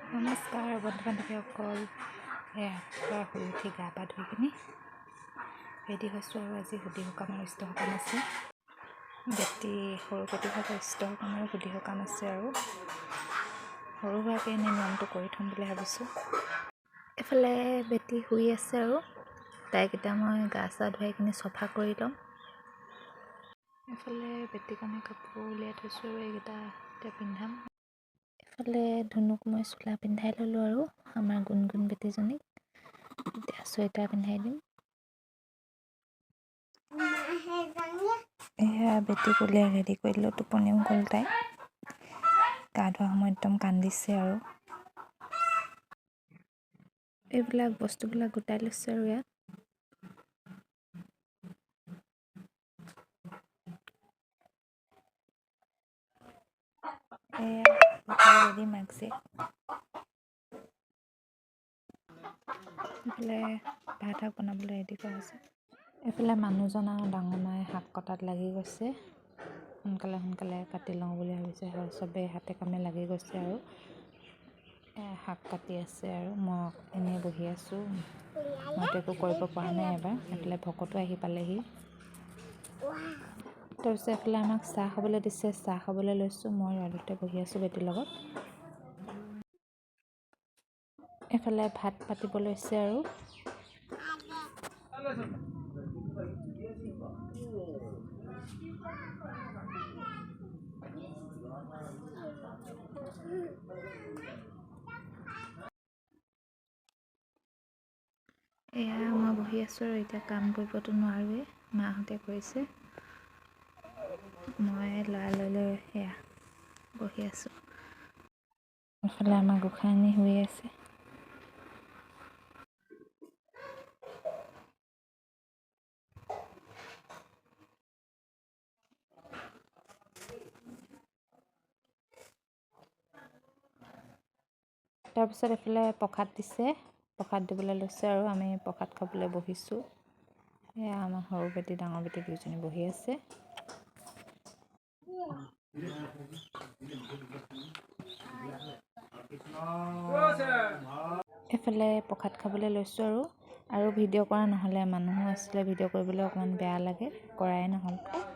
নমস্কাৰ বন্ধু বান্ধৱীসকল। ৰাতিপুৱা শুই উঠি গা পা ধুই কিনি ৰেডি হৈছোঁ আৰু আজি সুধি সকাম আৰু ইষ্ট সকাম আছে। বেটি সৰু বেটি ভাগৰ ইষ্ট সকাম আৰু সুধি সকাম আছে আৰু সৰু সুৰাকৈ এনেই নিয়মটো কৰি থ'ম বুলি ভাবিছোঁ। এইফালে বেটি শুই আছে আৰু তাইক এতিয়া মই গা চা ধুৱাই কিনি চফা কৰি ল'ম। এইফালে বেটিৰ কাৰণে কাপোৰ উলিয়াই থৈছোঁ আৰু এইকেইটা এতিয়া পিন্ধাম। এইফালে ধুনুক মই চোলা পিন্ধাই ল'লোঁ আৰু আমাৰ গুণগুণ বেটীজনীক এতিয়া চুৱেটাৰ পিন্ধাই দিম। এয়া বেটীক উলিয়াই ৰেডি কৰি দিলোঁ, টোপনিও গ'ল তাই। গা ধোৱা সময়ত একদম কান্দিছে আৰু এইবিলাক বস্তুবিলাক গোটাই লৈছে আৰু ইয়াত। এয়া ৰেডি মাক জীয়েক। এইফালে ভাত শাক বনাবলৈ ৰেডি কৰা হৈছে। এইফালে মানুহজন আৰু ডাঙৰ মায়ে শাক কটাত লাগি গৈছে। সোনকালে সোনকালে কাটি লওঁ বুলি ভাবিছে আৰু চবেই হাতে কামে লাগি গৈছে আৰু শাক কাটি আছে আৰু মই এনেই বহি আছোঁ। মইতো একো কৰিব পৰা নাই এবাৰ। এইফালে ভকতো আহি পালেহি। তাৰপিছত এইফালে আমাক চাহ খাবলৈ দিছে, চাহ খাবলৈ লৈছোঁ। মই ৰাধোতে বহি আছোঁ বেটীৰ লগত। এইফালে ভাত পাতিব লৈছে আৰু এয়া মই বহি আছোঁ আৰু এতিয়া কাম কৰিবতো নোৱাৰোৱেই, মাহঁতে কৰিছে। মই লৰালৰি এয়া বহি আছোঁ। এইফালে আমাৰ গোসাঁনী শুই আছে। তাৰপিছত এইফালে প্ৰসাদ দিছে, প্ৰসাদ দিবলৈ লৈছে আৰু আমি প্ৰসাদ খাবলৈ বহিছোঁ। এয়া আমাৰ সৰু বেটি ডাঙৰ বেটি দুয়োজনী বহি আছে। এইফালে প্ৰসাদ খাবলৈ লৈছোঁ আৰু আৰু ভিডিঅ' কৰা নহ'লে, মানুহো আছিলে, ভিডিঅ' কৰিবলৈ অকণমান বেয়া লাগে, কৰাই নহ'ল।